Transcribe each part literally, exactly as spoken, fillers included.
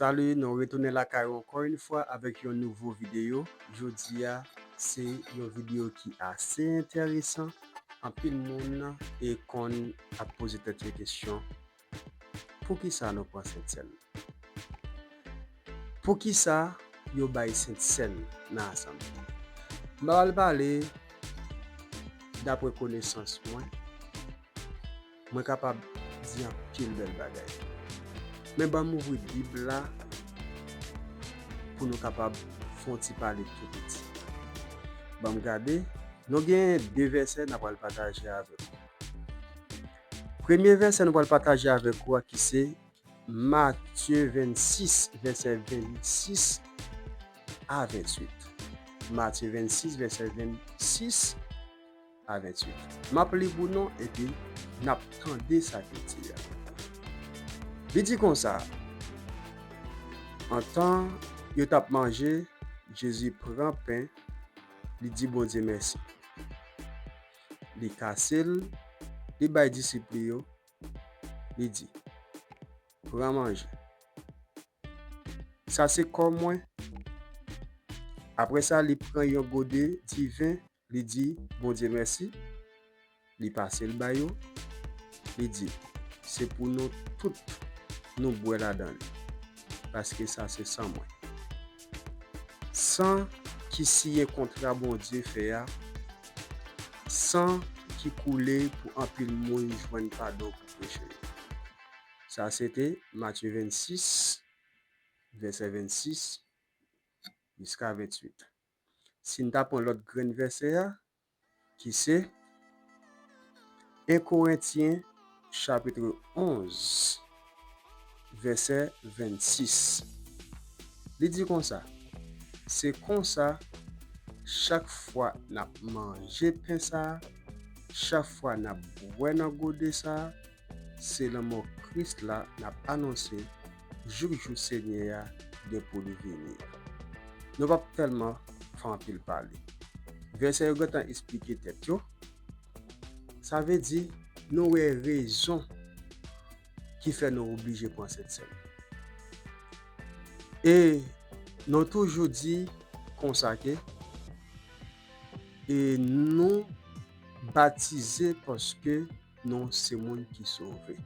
Salut, nou retounen lakay ou ankò yon fwa avèk yon nouvo videyo. Jodi a, se yon videyo ki ase enteresan. Anpil moun e konn ap poze tèt yo kesyon, poukisa nou pran Sentsèn? Poukisa yo bay Sentsèn nan asanble? M pa pral pale dapre konesans mwen. Mwen kapab di anpil bèl bagay. Men ban m ouvri Bib la pou nou kapab fè yon ti pale tou piti. Ban m gade, nou gen de vèsè n ap pral pataje avèk ou. Premye vèsè nou pral pataje avèk ou a ki se Matye vennsis, vèsè vennsis a venntuit. Matye vennsis, vèsè vennsis a venntuit. M ap li pou nou epi n ap tande sa k di a. Li di konsa, antan yo t ap manje, Jezi pran pen, li di Bondye mèsi. Li kase l, li bay disip li yo, li di, pran manje. Sa se kò mwen. Apre sa, li pran yon gode diven, li di Bondye mèsi, li pase l ba yo, li di, se pou nou tout nou bwè ladan li, paske sa se san mwen. San ki siyen kontra Bondye fè a, san ki koule pou anpil moun jwenn padon pou peche yo. Sa se te Matye vennsis, vèsè vennsis jiska venntuit. Si n ta pran lòt grenn vèsè a, ki se en Korentyen chapit onz, vèsè vennsis. Li di konsa, se konsa, chak fwa n ap manje pen sa a, chak fwa n ap bwè nan gode sa a, se lanmò Kris la n ap anonse jouk jou Senyè a gen pou li vini a. Nou p ap tèlman fè anpil pale. Vèsè yo gentan esplike tèt yo. Sa vle di, nou wè rezon ki fè nou oblije pran Sentsèn. E nou toujou di konsa ke, e nou batize paske nou se moun ki sove.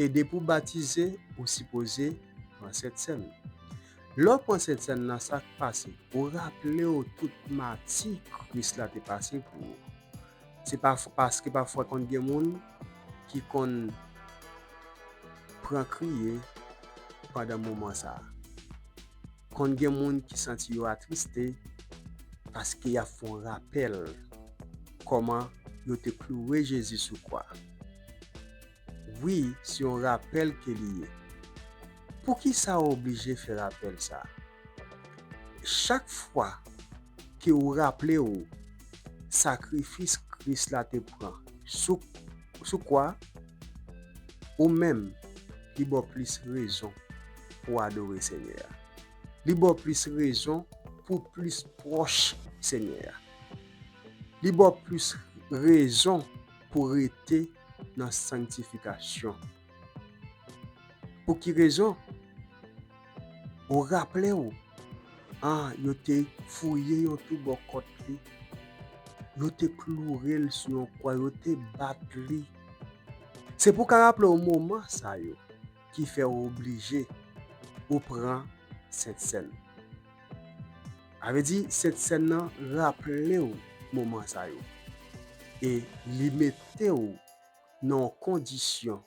E depi w batize, ou sipoze pran Sentsèn. Lè w pran Sentsèn nan, sa k pase? Ou raple w tout mati Kris la te pase pou ou. Se pa f-, paske pafwa konn gen moun ki konn pran kriye pandan moman sa a. Konn gen moun ki santi yo atriste paske y ap fè yon rapèl kòman yo te klouwe Jezi sou kwa. Wi, se yon rapèl ke li ye. Poukisa w oblije fè rapèl sa a? Chak fwa ke w raple w sakrifis Kris la te pran sou, sou kwa, ou menm, li ba w plis rezon pou w adore Senyè a. Li ba w plis rezon pou w plis pwòch Senyè a. Li ba w plis rezon pou w rete nan sanktifikasyon. Pou ki rezon? Ou raple w, an, yo te fouye yon twou bò kòt li, yo te kloure l sou yon kwa, yo te bat li. Se pou w ka raple w moman sa yo ki fè w oblije ou pran Sentsèn. Sa vle di, Sentsèn nan raple w moman sa yo. E li mete w nan yon kondisyon,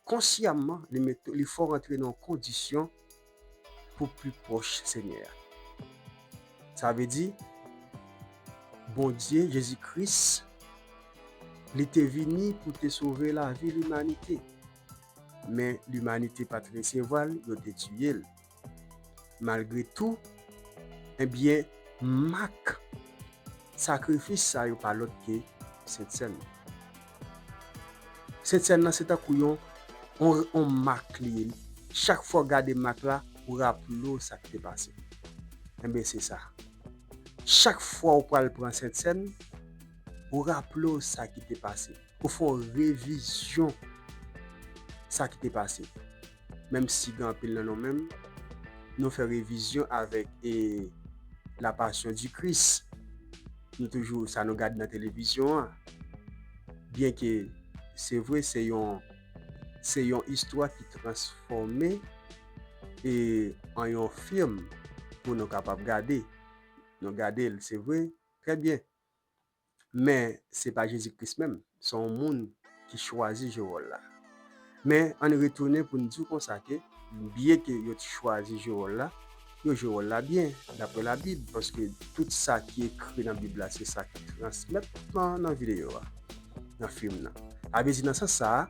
konsyèman, li mete, li fè w rantre nan yon kondisyon pou pli pwòch Senyè a. Sa vle di, Bondye, Jezi Kris, li te vini pou te sove lavi limanite. Men limanite pa t resevwa l, yo te tiye l. Malgre tou, ebyen, mak sakrifis sa yo pa lòt ke Sentsèn. Sentsèn nan se tankou yon, yon, yon mak li ye. Chak fwa w gade mak la, ou raple w sa k te pase. Enben, se sa. Chak fwa w pral pran Sentsèn, ou raple w sa ki te pase. Ou fè yon revizyon sa ki te pase. Menm si gen anpil nan nou menm, nou fè revizyon avèk e, La Passion du Christ. Nou toujou sa nou gade nan televizyon an. Byenke se vre se yon se yon istwa ki transfòme e an yon fim pou nou kapab gade. Nou gade l, se vre, trè byen. Men se pa Jezi Kris menm, se yon moun ki chwazi jwe wòl la. Men ann retounen pou n di w konsa ke byenke yo t chwazi jwe wòl la, yo jwe wòl la byen, daprè Labib, paske tout sa ki ekri nan Bib la se sa ki transmèt nan, nan videyo a, nan fim nan. Sa vle di nan sans sa a,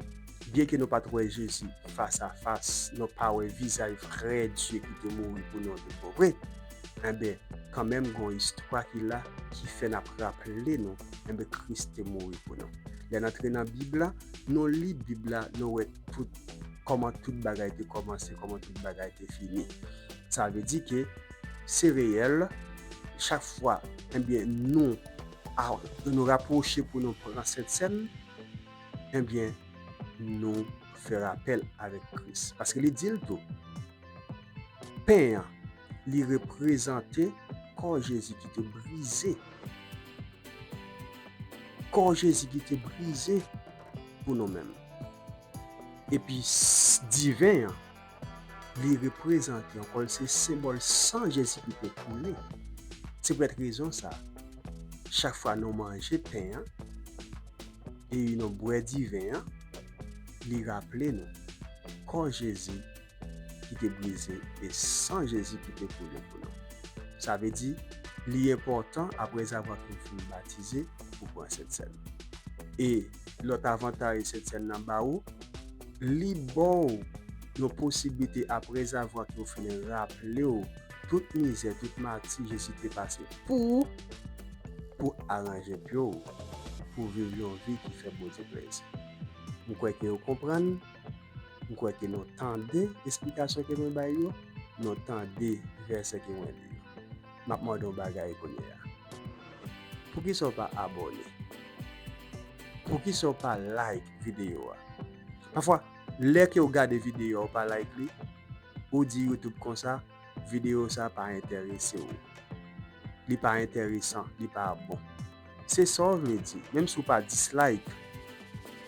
byenke nou pa t wè Jezi fas a fas, nou pa wè vizaj vrè Dye ki te mouri pou nou tout bon vre, enben, kanmenm gen yon istwa ki la ki fè n ap raple nou, enben, Kris te mouri pou nou. Lè n antre nan Bib la, nou li Bib la, nou wè tout kòman tout bagay te kòmanse, kòman tout bagay te fini. Sa vle di ke se reyèl, chak fwa, enben, nou a, nou rapwoche pou nou pran Sentsèn, enben, nou fè rapèl avèk Kris. Paske li di l tou, pen an, li reprezante kò Jezi ki te brize. Kò Jezi ki te brize pou nou menm. Epi s- diven an, li reprezante ankò, se senbòl san Jezi ki te koule. Se poutèt rezon sa, chak fwa nou manje pen an, e nou bwè diven an, li raple nou kò Jezi ki te brize e san Jezi ki te koule pou nou. Sa vle di, li enpòtan, aprèzavwa ke w fin batize, pou pran Sentsèn. E lòt avantaj Sentsèn nan ba ou, li ba w yon posiblite, aprèzavwa ke w fin raple w tout mizè, tout mati Jezi te pase pou ou, pou aranje pye w, pou viv yon vi ki fè Bondye plezi. M kwè ke w konprann, m kwè ke nou tande esplikasyon ke mwen bay yo, nou tande vèsè ke mwen li yo. M ap mande yon bagay kounye a. Poukisa w pa abòne? Poukisa w pa like videyo a? Pafwa, lè ke w gade videyo a, w pa like li, ou di YouTube konsa, videyo sa pa enterese w. Li pa enteresan, li pa bon. Se sa w vle di. Menm si w pa dislike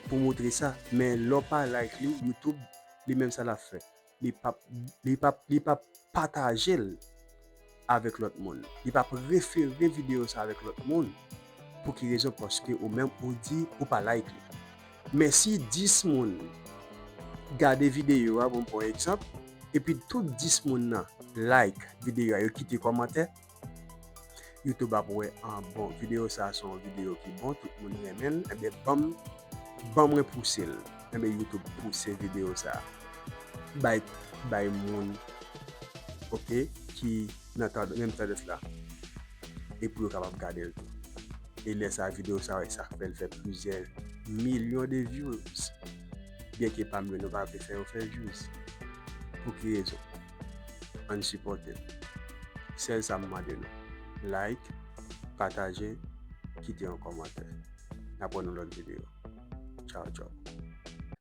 pou montre sa, men lè w pa like li, YouTube, li menm sa l ap fè. Li p ap, li p ap, li p ap pataje l avèk lòt moun. Li p ap refere videyo sa avèk lòt moun. Pou ki rezon? Paske ou menm ou di ou pa like li. Men si dis moun gade videyo a, bon, pran egzanp, epi tout dis moun nan like videyo a, yo kite kòmantè, YouTube ap wè, ah, bon, videyo sa a se yon videyo ki bon, tout moun renmen l, enben, ban m, ban mwen pouse l. Enben, YouTube pouse videyo sa a. Bay, bay moun, oke, ki nan tand-, menm tandans la. E pou yo kapab gade l tou. E lè sa a, videyo sa a, sa fè l fè plizyè milyon de views. Byenke pa m yo, nou pa vle fè yo fè views. Pou ki rezon? Ann sipòte l. Sèl sa m mande nou. Like, pataje, kite yon kòmantè. N ap wè nan lòt videyo. Tchaw, tchaw.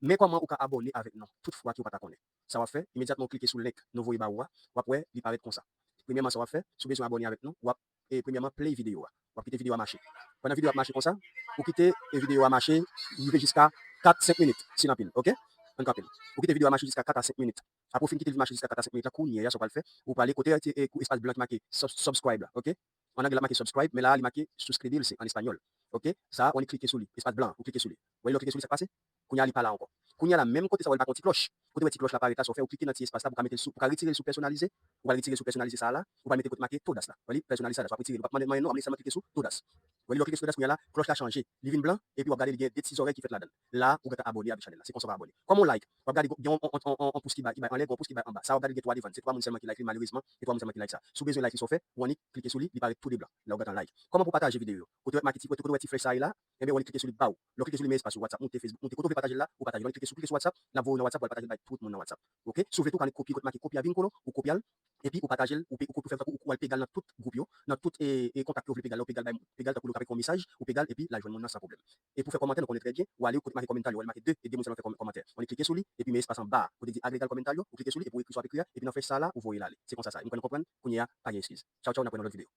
Men kòman ou ka abòne avèk nou tout fwa ke w pa ta konnen. Sa w ap fè, imedyatman w klike sou link nou voye ba ou a, w ap wè li parèt konsa. Premyèman, sa w ap fè, si w bezwen abòne avèk nou, w ap, e, premyèman, play videyo a. W ap kite videyo a mache. Pandan videyo a ap mache konsa, ou kite, e, videyo a mache, rive jiska kat, senk minit, si n anpil, oke? Ann kanpe l. Ou kite videyo a mache jiska kat a senk minit. Apre w fin kite l mache jiska kat a senk minit la, kounye a, sa w pral fè, ou prale kote, e, e, espas blan ki make sub-, subscribe la, oke? An anglè, l ap make subscribe, men la a, li make suscribirse an espanyòl. Oke? Sa a, w annik klike sou li. Espas blan an, ou klike sou li. Ou wè lè w klike sou li, sa k pase? Kounye a, li pa la ankò. Kounye a la, menm kote sa a, w wè l pa gen yon ti klòch. Kote w wè ti klòch la parèt la, sa w fè, ou klike nan ti espas la pou w ka mete l sou, pou w ka retire l sou pèsonalize. Ou pral retire l sou pèsonalize sa a la. Ou pral mete kote make todas la. Ou wè li, pèsonalize sa a la. Sa w ap retire l. Ou p ap mande l anyen non, w ap sèlman klike sou todas. Ou wè lè w klike sou todas, kounye a la, klòch la chanje. Li vin blan, epi w ap gade li gen de ti zòrèy ki fèt ladan l. La, ou gentan abòne avèk chanèl la. Se konsa w abòne. Kòman w like? W ap gade gen yon, yon, yon, yon, yon pous ki bay, ki bay anlè, gen yon pous ki bay anba. Sa w ap gade gen twa devan. Se twa moun sèlman ki like li, malerezman, se twa moun sèlman ki like sa. Si w bezwen like li, sa w fè, ou annik klike sou li, li parèt tou de blan. La, ou gentan like. Kòman pou pataje videyo? Kote w wè make ti, kote, kote w wè ti flèch sa a ye la, enben, ou annik klike sou li, baw. Lè w klike sou li, men espas ou WhatsApp moute, Facebook moute. Kote w vle pataje l la, ou pataje l. Ou annik klike sou, klike sou WhatsApp, l ap voye w nan WhatsApp, ou al pataje l bay tout moun nan WhatsApp. Oke? Si w vle tou, ou ka annik kopye kote make kopye a vin kolo, ou kopye l, epi ou pataje l, ou pe-, ou kopi, ou fè l tankou ou, ou al pege l nan tout gwoup yo, nan tout e, e kontak ke w vle Pegal la, ou Pegal bay, Pegal tankou l ou ka pran yon mesaj, ou Pegal epi l al jwenn moun nan san pwoblèm. E pou fè kòmantè, nou konnen trè byen, ou ale kote k make kòmantè yo, ou ale make de, e de moun sèlman fè kòm- kòmantè. Ou klike sou li, epi mete espas anba a, kote di agregal kòmantè yo, ou klike sou li, epi ou ekri sa w ap ekri a, epi nan flèch sa la, ou voye l ale. Se konsa sa ye. M kwè nou konprann, kounye a, pa gen eskiz. Tchaw, tchaw, n ap wè nan lòt videyo.